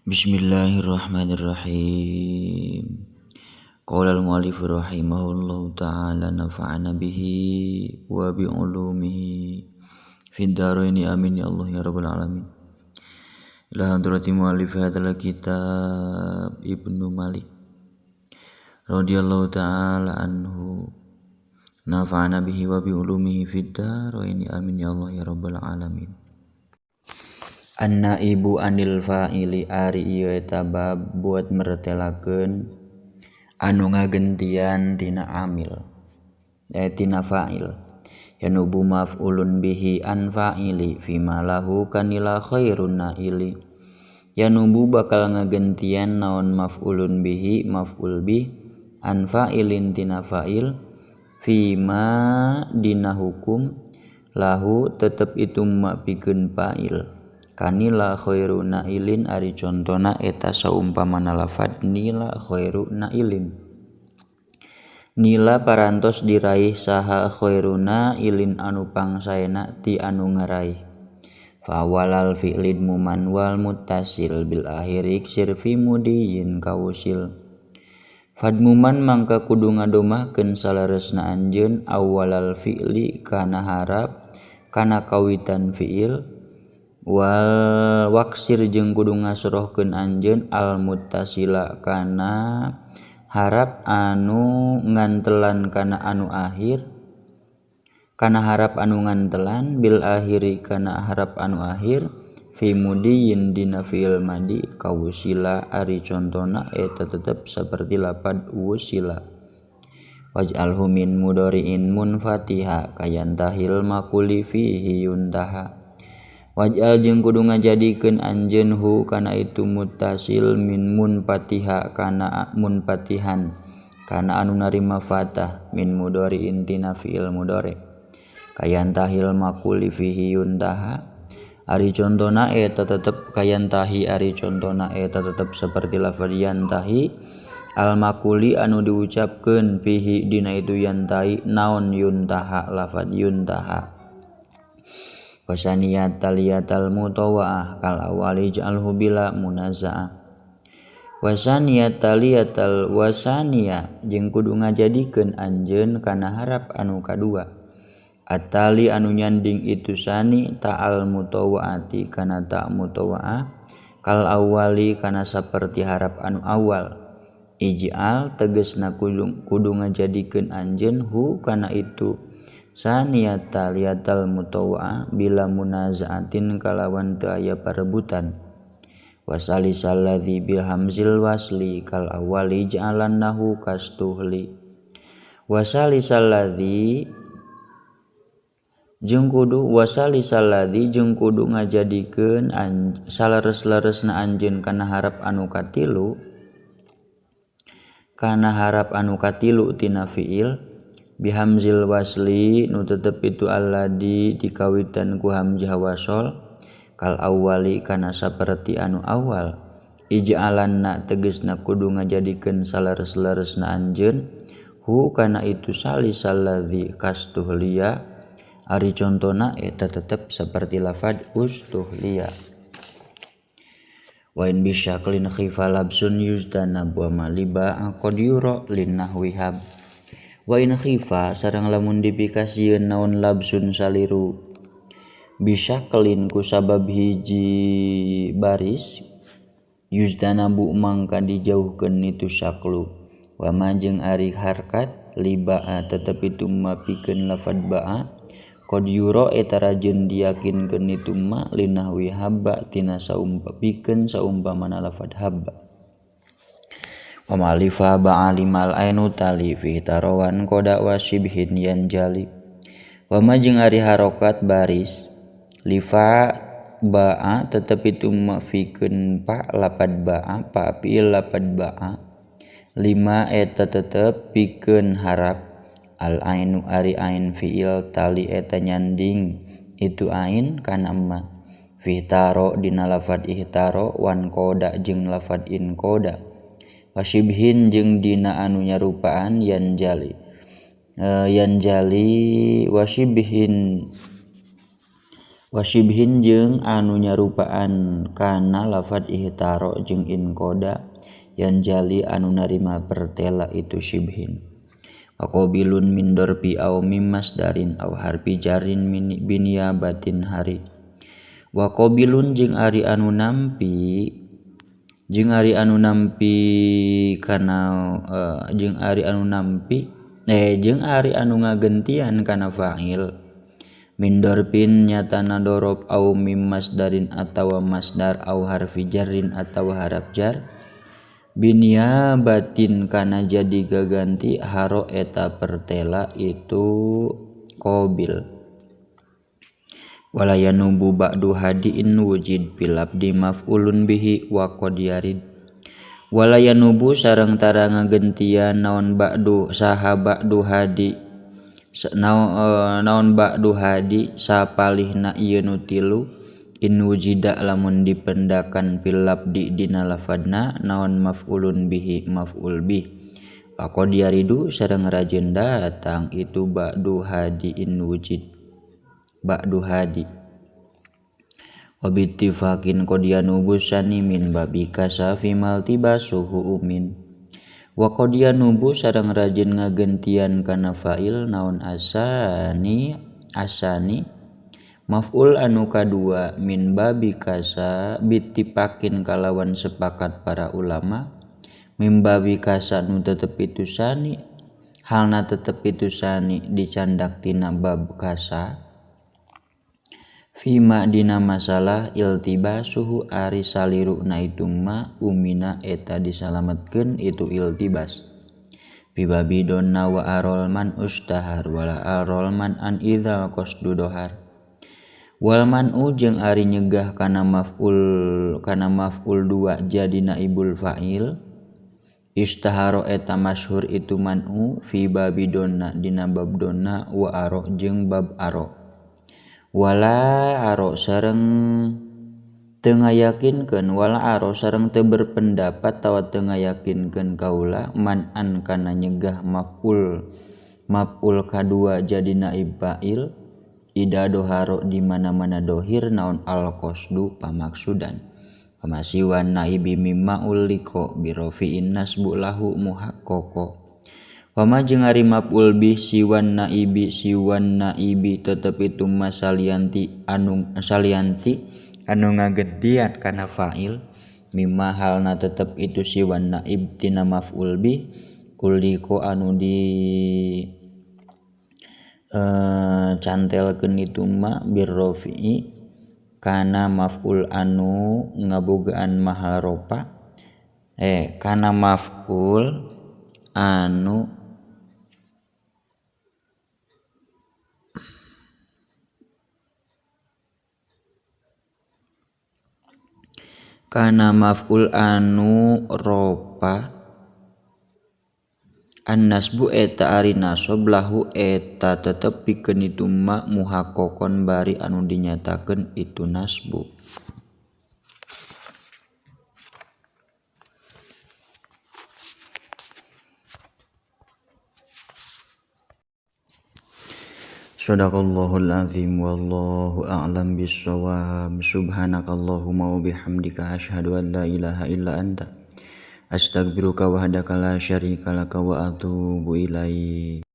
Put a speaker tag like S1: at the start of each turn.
S1: Bismillahirrahmanirrahim. Qala al-mu'allif rahimahullahu ta'ala nafa'ana bihi wa bi ulumihi fid dharaini amin ya Allah ya rabbal alamin. Ila hadrati mu'allif hadzal kitab Ibnu Malik radhiyallahu ta'ala anhu nafa'ana bihi wa bi ulumihi fid dharaini amin ya Allah ya rabbal alamin. An-naibu anil fa'ili ari ieu eta bab buat mertelakeun anu ngagentian tina amil tina fa'il yanubu maf'ulun bihi an fa'ili fima lahu kanila khairun naili yanubu bakal ngagentian naon maf'ulun bihi maf'ul bih an fa'ilin tina fa'il fima dina hukum lahu tetep itu ma pikeun fa'il kanila khairu nailin ari contona eta saumpamana lafad nila khairu nailin nila parantos diraih saha khairu nailin anu pangsaena ti anu ngaraih fawalal fi'lin muman wal muttasil bil akhiri iksir fi mudiyin kawusil fadmuman mangka kudu ngadomahkeun saleresna anjeun awalal fi'li kana harap kana kawitan fi'il wal waksir jeung kudu ngasrohkeun anjeun al muttasila kana harap anu ngantelan kana anu akhir kana harap anu ngantelan bil akhiri kana harap anu akhir fi mudiyin dina fi'il madi kawusila ari contona eta tetep saperti lapad wusila waj'alhu min mudari'in munfatiha kayantahil makuli fihi yuntaha waj'al jeung kudu ngajadikeun anjeun hu kana itu muttasil min munfatiha kana munfatihan kana anu narima fatah min mudhari'in tina fi'il mudhari kayantahil makuli fihi yuntaha ari contona eta tetep kayantahi ari contona eta tetep saperti lafaz yantahi al makuli anu diucapkeun fihi dina itu yantahi naon yuntaha lafaz yuntaha wasaniyat taliyatal mutawaah kal awali ja'alhu bila munazaah wasaniyat taliyatal wasaniya jeung kudu ngajadikeun anjeun kana harap anu kadua atali anu nyanding itu sani ta'al mutawaati kana ta mutawaah kal awali kana saperti harap anu awal ij'al tegasna kudu ngajadikeun anjeun hu kana itu saniyat taliyatal mutawa'ah bila munaza'atin kalawan teu aya parebutan wasalisalladzi bil hamzil wasli kal awali ja'alannahu kastuhli wasalisalladzi jeung kudu wasalisalladzi jeung kudu ngajadikeun saleres-leresna anjeun kana harap anu katilu kana harap anu katilu tina fiil bihamzil wasli nu tetep itu alladzi dikawitan ku hamzah wasol kal awali kana saperti anu awal ij'alanna tegasna kudu ngajadikeun saleres-leresna anjeun hu kana itu salisalladzi kastuhliya ari contona eta tetep saperti lafad ustuhliya wa in bisyaklin khifa labsun yuztanab wa maliba qad yura linnahwi hab wa in khifa sareng lamun dipikasieun naon labsun saliru bisyaklin ku sabab hiji baris yuzdanabu mangka dijauhkeun itu syaklu wa ma jeung ari harkat libaa tetep itu ma pikeun lafad baa qad yura eta rajeun diyakinkeun itu ma linahwi habba tina saumpa pikeun saumpamana lafad habba wa malifa ba'alimal ainu tali fi tarawan koda wasibhin yanjali wa ma jeung ari harokat baris lifa ba'a tetep itu ma fikeun pa lapad ba'a pa fiil lapad ba'a lima eta tetep pikeun harap al ainu ari ain fiil tali eta nyanding itu ain kana ma fi taro dina lafad ihtaro wan koda jeung lafad in koda wasibhin jeung dina anu nyarupaan yanjali yanjali wasibhin Wasibhin jeung anu nyarupaan kana lafad ihtaro jeung inqoda yan jali anu narima pertela itu sibhin. Waqobilun min dorbi aw mim masdarin aw harfi jarrin min biniyabatin hari. Waqobilun jeung ari anu nampi jeung ari anu nampi kana jeung ari anu nampi jeung ari anu ngagentian kana fa'il min dorpin nyatana dorob au mim masdarin atawa masdar au harfi jarrin atawa haraf jar biniyabatin kana jadi gaganti haro eta pertela itu qabil. Wala yanubu ba'du hadiin wujid fil abdi maf'ulun bihi wa qad yarid. Wala yanubu sareng tara ngagentian naon ba'du saha ba'du hadi naon ba'du hadi sapalihna ieu nu tilu in wujida lamun dipendakan fil labdi dina lafadna naon maf'ulun bihi maf'ul bih wa qad yaridu sareng rajin datang itu ba'du hadi in wujid ba'du hadi. Wa bittifaqin qad yanubu sani min babi kasafi maltibasuhu umin. Wa qad yanubu sareng rajin ngagentian kana fa'il naon asani asani maf'ul anu kadua min babi kasa bittifakin kalawan sepakat para ulama min babi kasa nu tetep itu sani halna tetep itu sani dicandak tina bab kasa fima dina masalah iltibasuhu ari saliruna itu ma umina eta disalametkeun itu iltibas bibabi donna wa arol man ustahar wala arol man an idzal qasdu dohar wal man'u jeung ari nyegah kana maf'ul dua jadi naibul fa'il istaharo eta masyhur itu man'u fi babi donna dina bab donna wa aro jeung bab aro wala aro sareng teu ngayakinkeun wala aro sareng teu berpendapat tawa teu ngayakinkeun kaula man an kana nyegah maf'ul kadua jadi naib fa'il ida doharo di mana-mana dohir naon al qasdu pamaksudan pamasiwan naibi mimma uliko birofi'in nasbu lahu muhaqqaqo. Wama jeung ari maf'ul bih siwan naibi tetep itu masalianti anu salianti anu ngagedian kana fa'il mimma halna tetep itu siwan naib tina maf'ul bih uliko anu di cantelkeun itu ma birrofi'i kana maf'ul anu ngabogaan mahal ropa kana maf'ul anu kana maf'ul anu ropa an-nasbu eta ari nasab lahu eta tetep pikeun itu ma muhaqqaqon bari anu dinyatakeun itu nasbu. Shadaqallahul azim wallahu a'lam bissawab. Subhanakallahumma wa bihamdika asyhadu an la ilaha illa anta astaghfiruka wahdaka la syarika laka wa atubu ilaik.